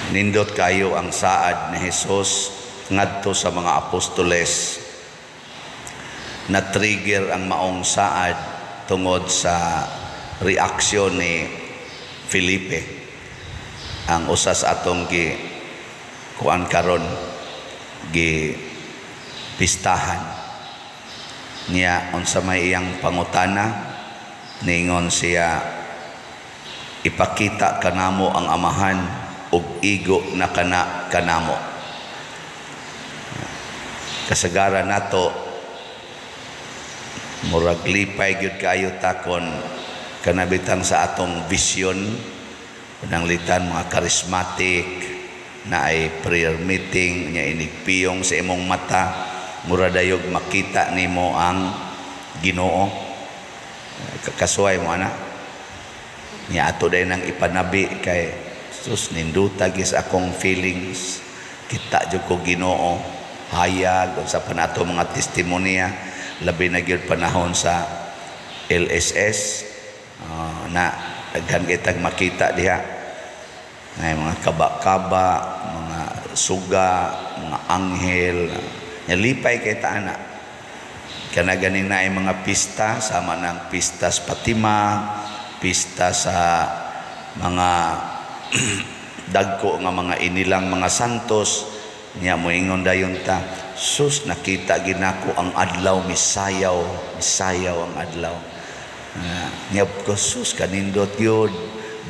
Nindot kayo ang saad ni Jesus ngadto sa mga apostoles. Na-trigger ang maong saad tungod sa reaksyon ni Felipe, ang usa sa atong gi kuan karon, gi pistahan niya. Unsa may iyang pangutana, niingon siya, "Ipakita kanamo ang Amahan ug igo na kana kanamo." Kasagaran nato, murag lipay gyud kaayo ta kon kanabitang sa atong vision, pananglitan mga charismatic na ay prayer meeting nya, inigpiyong sa imong mata, mura dayog makita nimo ang Ginoo. Kasuway mo ana niya, ato day nang ipanabi kay sus, ninduta gis akong feelings, kita jud ko Ginoo, hayag unsa pa nato mga testimonya, labi na gyud panahon sa LSS, na daghan kitag makita diha ay mga kaba-kaba, mga suga, mga anghel. Nalipay kay ta ana. Kana ganing na ay mga pista sama ng pista sa Fatima, pista sa mga dagko nga mga inilang mga santos niya, moingon dayon ta, "Sus, nakita ginako ang adlaw, misayaw, misayaw ang adlaw." Niya ko, "Sus, kanindot yun,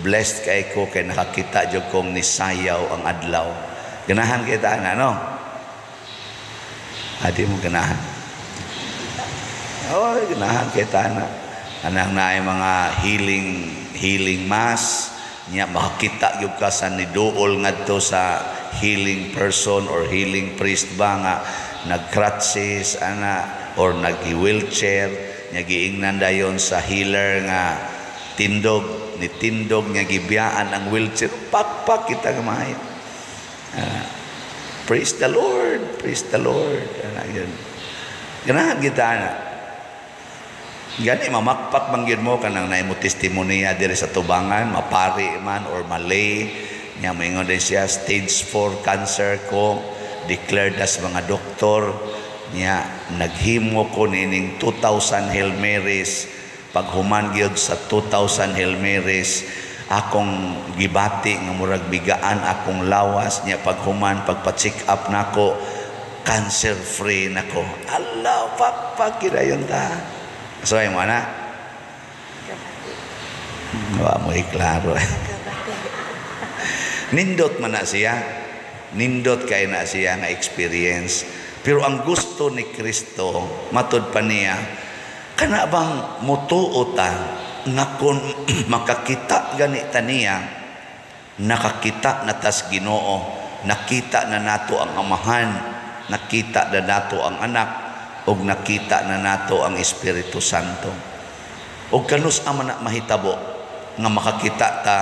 blessed kay ko kay nakakita jud kong nisayaw ang adlaw." Ganahan kita ana, no? Adi mo ganahan? Oh, ganahan kita ana. Anang naay mga healing healing mass niya, makakita gyud ka sa niduol ngadto sa healing person or healing priest ba nga nag-crutches ana or nag-wheelchair nya, giingnan dayon sa healer nga tindog ni tindog nga gibiyaan ang wheelchair, pakpak kita nga maayo. Praise the Lord, praise the Lord. Ana yun, ganahan kita ana. Gani mamakpak man gyud mo kanang naay mo testimonya diri sa tubangan, mapari man or malay nya, moingon din siya, "Stage 4 cancer ko, declared as mga doktor niya, naghimo ko nining 2,000 Hail Marys. Paghuman gyud sa 2,000 Hail Marys, akong gibati nga murag bigaan akong lawas niya. Paghuman, pagpa-check up nako, cancer free nako." Allah, pakpak dayon ta. So ay mo ana, wa mo iklaro. Nindot man na siya, nindot kay na siya nga experience, pero ang gusto ni Kristo, matud pa niya, kana bang mutuo ta nga kung makakita gani ta niya, nakakita na tas Ginoo, nakita na nato ang Amahan, nakita na nato ang Anak, ug nakita na nato ang Espiritu Santo? Ug kanus man na mahitabo nga makakita ta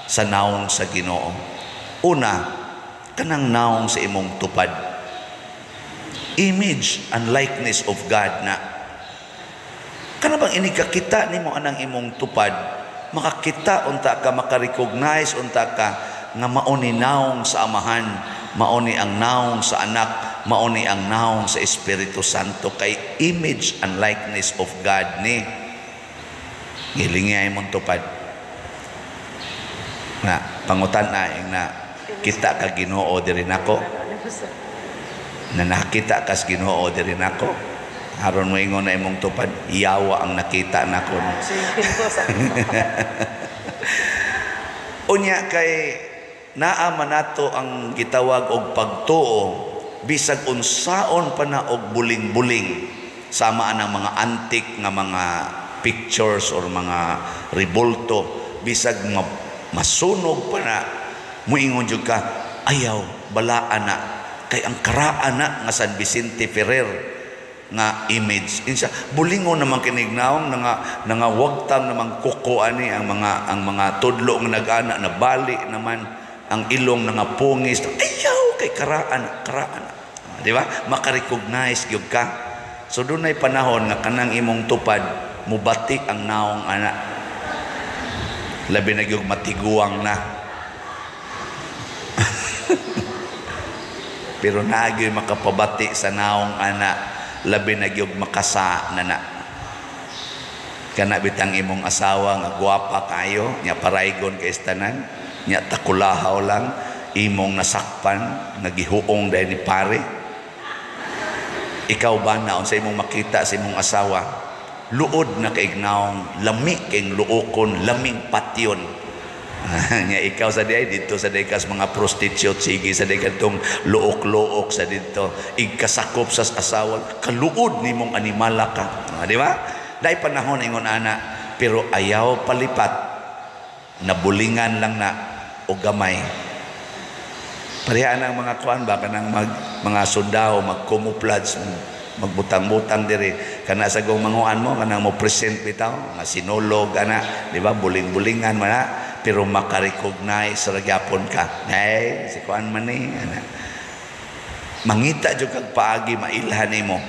sa naong sa Ginoo? Una, kanang naong sa imong tupad, image and likeness of God na. Kana bang inikakita nimo anang imong tupad, makakita unta ka, makarecognize unta ka nga mao ni naong sa Amahan, mao ni ang naong sa Anak, mao ni ang naong sa Espiritu Santo, kay image and likeness of God ni. Gilingi ay imong tupad na pangutan na ing na kita ka Ginoo diri nako, na nakita kas Ginoo diri nako. Aron mo ingon na imong tupad, "Yawa ang nakita nako." Unya kay naa man nato ang gitawag og pagtuo, bisag unsaon pa na og buling-buling, sama ang mga antik nga mga pictures or mga rebulto, bisag masunog pa na, muingon jud ka, "Ayaw, balaan na kay ang karaan na nga San Vicente Ferrer nga image." Insa bulingon naman kinig naong nga nga wagtang namang kuko ani ang mga tudlo nga nag-ana na bali naman ang ilong nga pungis. "Ayaw, kay karaan, karaan." Di ba? Maka-recognize gyud ka. So dunay panahon nga kanang imong tupad mubati ang naong ana, labi na gyud matiguang na. Pero naa gyoy makapabati sa naong ana, labi na gyud makasa na na. Kana bitang imong asawa nga gwapa kayo, nya paraygon kay tanan, nya takulahaw lang imong nasakpan nga gihuong dahil ni pare. Ikaw ba na unsa imong makita sa imong asawa? Luod na kay naong, lami kay luokon, laming patyon. Nya ikaw sa diay dito sa diay kas mga prostitute, sige sa diay kadtong luok-luok sa dito, igkasakop sa asawa, kaluod nimong animala ka. Ah, di ba? Dai panahon ingon ana, pero ayaw palipat, nabulingan lang na o gamay. Pareha ang mga kuan ba, kanang mga sundao mag-camouflage, magbutang-butang diri, kana sa gong manguan mo, kanang mo present bitaw nga sinulog ana, di ba? Buling-bulingan man na, pero maka-recognize ra gyapon ka. Ay, si kuan man ni ana. Mangita jud kag paagi mailhan nimo.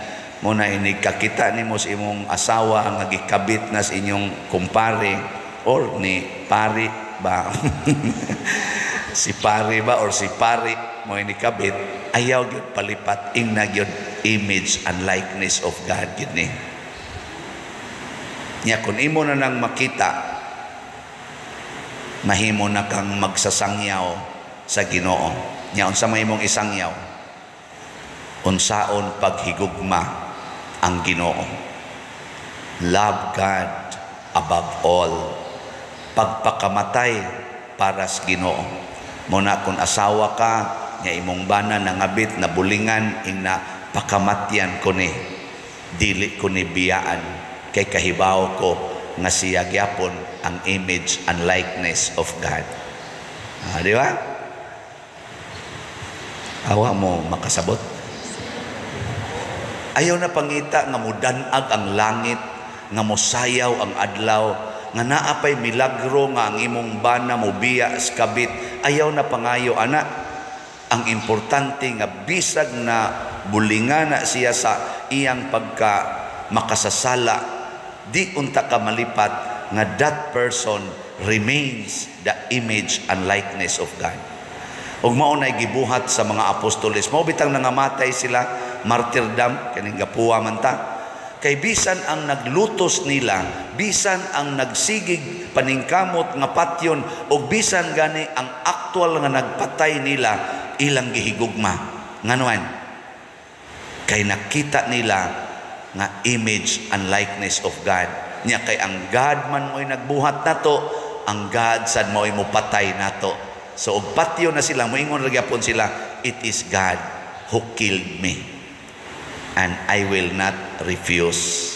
Mo na inig kakita nimo sa imong asawa nga gikabit na sa inyong kumpare or ni pari ba, si pari ba or si pari mo ini kabit, ayaw gyud palipat. Ingna gyud, image and likeness of God gyud ni. Nya kun imo na nang makita, mahimo na kang magsasangyaw sa Ginoo. Nya unsa may imong isangyaw? Unsaon paghigugma ang Ginoo. Love God above all. Pagpakamatay para sa Ginoo. Muna kung asawa ka, nya imong bana nangabit na bulingan, ingna pakamatyan ko ni, dili ko ni biyaan, kay kahibaw ko nga siya gyapon ang image and likeness of God. Ah, di ba? Awa mo makasabot. Ayaw na pangita nga mudanag ang langit, nga mosayaw ang adlaw, nga naa pay milagro nga ang imong bana mobiya sa kabit. Ayaw na pangayo ana. Ang importante nga bisag na bulingana siya sa iyang pagka makasasala, di unta ka malipat nga that person remains the image and likeness of God. Ug mao nay gibuhat sa mga apostoles. Mao bitang nangamatay sila, martyrdom, kaning gapuwa man ta. Kay bisan ang naglutos nila, bisan ang nagsigig paningkamot nga patyon, ug bisan gani ang aktual nga nagpatay nila, ilang gihigugma. Nganuan? Kay nakita nila nga image and likeness of God. Nya kay ang God man mo'y nagbuhat nato, ang God sad mo'y mupatay nato. So og patyo na sila, moingon ra gyapon sila, "It is God who killed me and I will not refuse."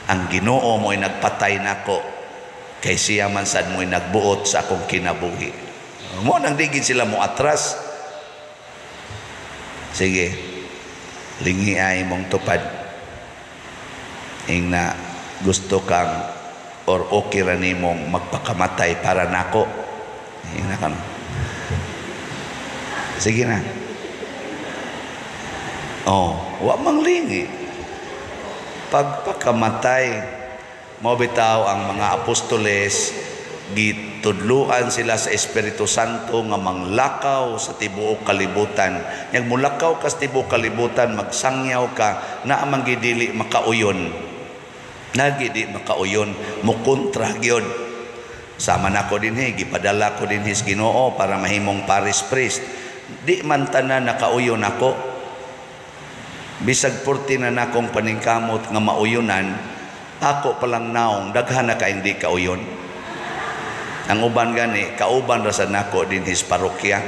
Ang Ginoo mo'y nagpatay nako kay siya man sad mo'y nagbuot sa akong kinabuhi. Mo nang digid sila mo atras. Sige. Lingi ay mong tupad. Ingna gusto kang or okay ra nimong magpakamatay para nako. Ingna ka. Sige na. Oh, wa mang lingi. Pagpakamatay, mao bitaw ang mga apostoles, gitudluan sila sa Espiritu Santo nga manglakaw sa tibuok kalibutan. Yang mulakaw ka sa tibuok kalibutan, magsangyaw ka, naa man dili makauyon. Nagi di makauyon, mukontra gyud. Sama nako dinhi, gipadala ko dinhi sa Ginoo para mahimong parish priest. Di man tanan nakauyon ako. Bisag purti na nakong paningkamot nga mauyonan, ako palang naong, daghan na ka hindi kauyon. Ang uban gani, kauban ra sa nako dinhi sa parokya.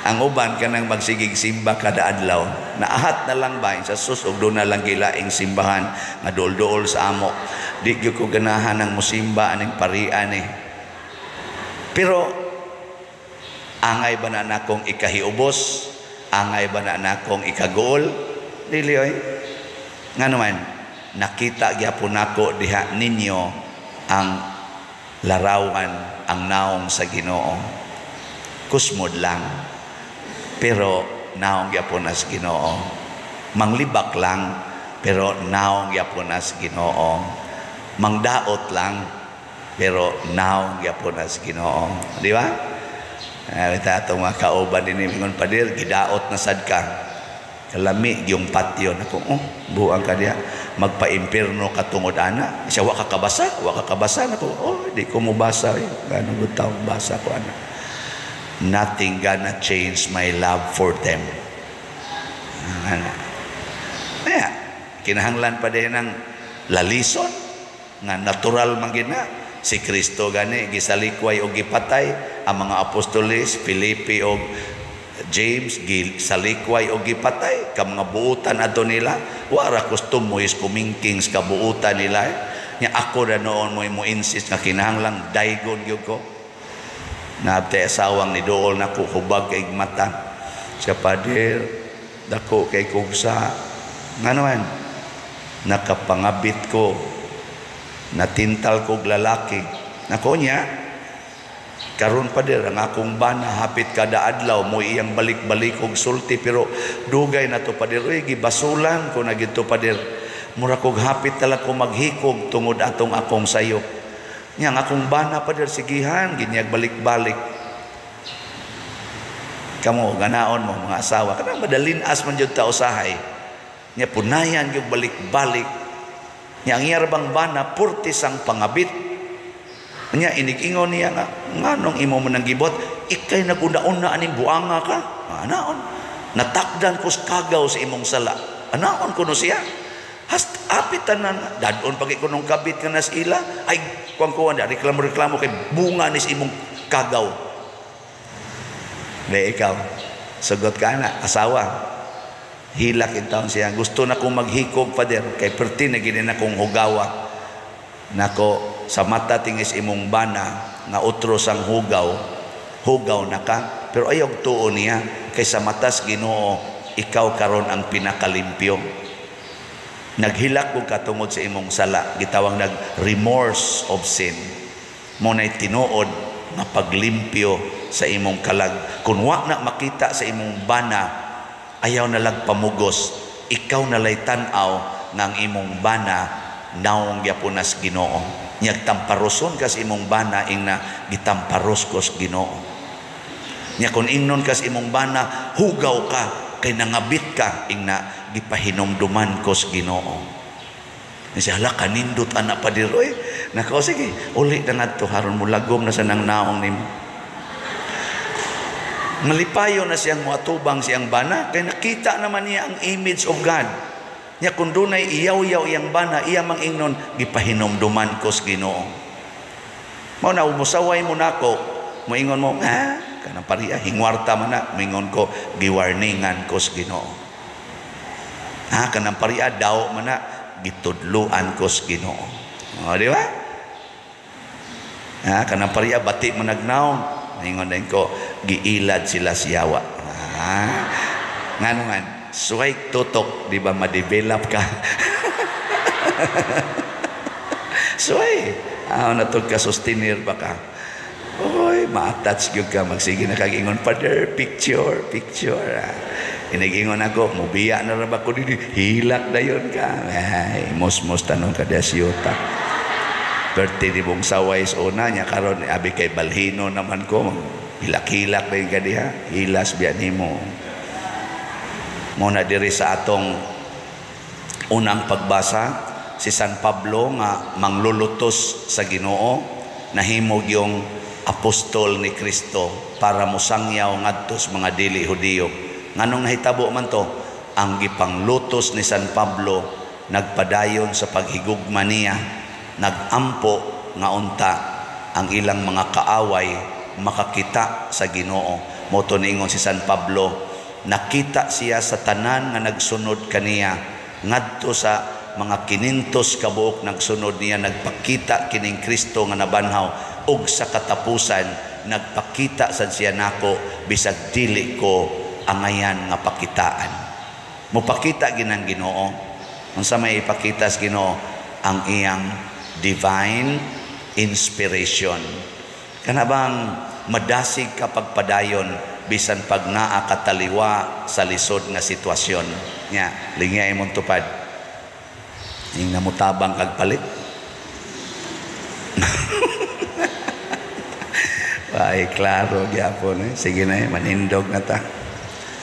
Ang uban kanang magsigig simba kada adlaw. Naahat na lang ba sa sus og doon na lang gilaing simbahan nga duol-duol sa amo. Di gyud ko ganahan ang musimba aning parian eh. Pero angay ba na nakong ikahiubos? Angay ba na nakong ikaguol? Dili oy. Nga naman, nakita gyapon nako diha ninyo ang larawan, ang naong sa Ginoo. Kusmod lang. Pero naong gyapon na sa Ginoo. Manglibak lang, pero naong gyapon na sa Ginoo. Mangdaot lang, pero naong gyapon na sa Ginoo. Di ba? Ay, atong mga kauban din, ingon, "Pader, gidaot na sad ka. Kalami yung patio." Nako, oh, buang ka diya. Magpa-impierno ka tungod ana. Siya, "Wa ka kabasa, wa ka kabasa." Nako, oh, di ko mo basa. Eh. Gano'ng good taong basa ko ana. Nothing gonna change my love for them. Ana. Kaya, kinahanglan pa din ng lalison nga natural man gina. Si Kristo gani gisalikway og gipatay, ang mga apostoles Felipe og James gisalikway og gipatay ka mga buutan adto nila. Wa ra kustumo is kumingkings kabuutan nila, eh. Nya ako na noon mo insist nga kinahanglang daygon gyud ko. Naabtay asawang ni dool nako, hubag kay mata siya, "Pader, dako kay kugsa ngano man nakapangabit ko, natintal kog lalaki." Nako niya, "Karon, pader, ang akong bana hapit kada adlaw mo iyang balik-balik og sulti, pero dugay na to, pader, oy, gibasulan ko na gito, pader. Mura kog hapit tala ko maghikog tungod atong akong sayop. Nya ang akong bana, pader, sigihan ginyag balik-balik." Kamo ganaon mo mga asawa, kanang madalin-as man jud ta usahay. Nya punayan gyud balik-balik. Nya ang iya bang bana purti sang pangabit. Nya inig-ingon niya nga, "Nganong imo man nang gibot? Ikay naguna-una aning buanga ka. Anaon? Natakdan ko kagaw sa imong sala." Anaon kuno siya. Hast apit tanan dadon pag ikunong kabit nga nas ila ay kuang kuan reklamo-reklamo kay bunga ni imong kagaw. Be ikaw, sugot ka na, asawa. Hilak in taon siya. "Gusto na kong maghikog, Father, kay perti na gini na kong hugawa." Nako, sa mata tingis imong bana nga otro sang hugaw, hugaw na ka. Pero ayaw tuo niya, kay sa matas Ginoo, ikaw karon ang pinakalimpyo. Naghilak kog katungod sa imong sala, gitawag nag remorse of sin. Mo na'y tinuod nga paglimpyo sa imong kalag. Kung wa na makita sa imong bana, ayaw na lag pamugos. Ikaw na lay tan-aw nga ang imong bana naong gyapon nas Ginoo. Nyag tamparoson kas imong bana, ing na gitamparos kos Ginoo. Nya kung ingnon kas imong bana, "Hugaw ka kay nangabit ka," ing na gipahinumduman kos Ginoo. Siya, "Hala, kanindot anak, pader, oy." Nako, sige, uli na ngadto haron mo lagom na sa nang naong nimo. Malipayo na siyang muatubang siyang bana kay nakita naman niya ang image of God. Nya kung dunay iyaw-yaw iyang bana, iya mang ingnon, "Gipahinumduman ko sa Ginoo." Mao na umusaway mo nako, moingon mo, "Ha, kanang pariya hingwarta man na," moingon ko, "Giwarningan ko sa Ginoo." "Ha, kanang pariya daw man na," "Gitudluan ko sa Ginoo." O, di ba? "Ha, kanang pariya bati man nagnaong," ingon din ko, "Giilad sila siyawa." Ha, ngano nga suway tutok, di ba ma-develop ka? Suway. Ah, natug ka sustainer ba ka? Oy, ma-attach gyud ka, magsige na kag ingon, "Father, picture, picture." Ah. Inigingon ako, "Mubiya na ra ba ko dili?" Hilak dayon ka. Ay, mos-mos tanong ka desiyota. Birthday ni mong saway sa una niya karon abi kay balhino naman ko, hilak-hilak din ka diha, hilas biya nimo. Mo na diri sa atong unang pagbasa, si San Pablo nga manglulutos sa Ginoo nahimog yung apostol ni Kristo para mosangyaw ngadto sa mga dili Hudiyo. Nganong nahitabo man to? Ang gipanglutos ni San Pablo nagpadayon sa paghigugma niya, nagampo nga unta ang ilang mga kaaway makakita sa Ginoo. Mo to niingon si San Pablo, nakita siya sa tanan nga nagsunod kaniya ngadto sa mga 500 kabuok nagsunod niya, nagpakita kining Kristo nga nabanhaw, ug sa katapusan nagpakita sad siya nako bisag dili ko angayan nga pakitaan. Mopakita ginang Ginoo. Unsa may ipakita sa Ginoo? Ang iyang divine inspiration. Kana bang madasig ka pagpadayon bisan pag naa kataliwa sa lisod nga sitwasyon. Nya, lingya imong tupad. Ing namutabang kag palit. Ay, klaro gyapon eh. Sige na eh, manindog na ta.